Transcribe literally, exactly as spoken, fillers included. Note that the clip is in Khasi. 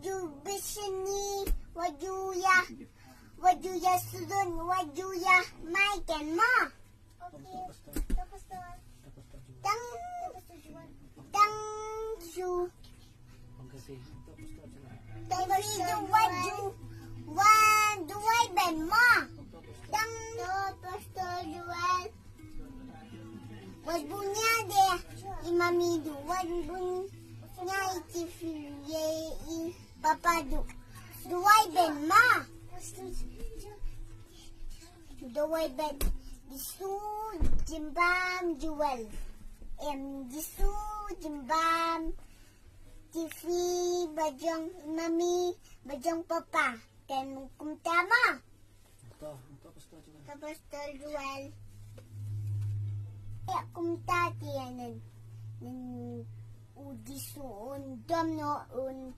Ju bishni, wat ju ïa, wat ju ïa sudun, wat ju ïa mai ken ma. Tang, tang ju. Tang ju wat ju, wan ju wai ben ma. Tang to pastor Joel. Wat bunya de i mami du, wat bunya i tifi ye i papa du. Duwai ben ma. Duwai ben. Jisu jingbam Joel. Em Jisu jingbam tifi bajong i mami bajong papa. Kan kumta ma. Ka pastor Joel. Ya kumta ti anen. Nin u Jisu un dom no un.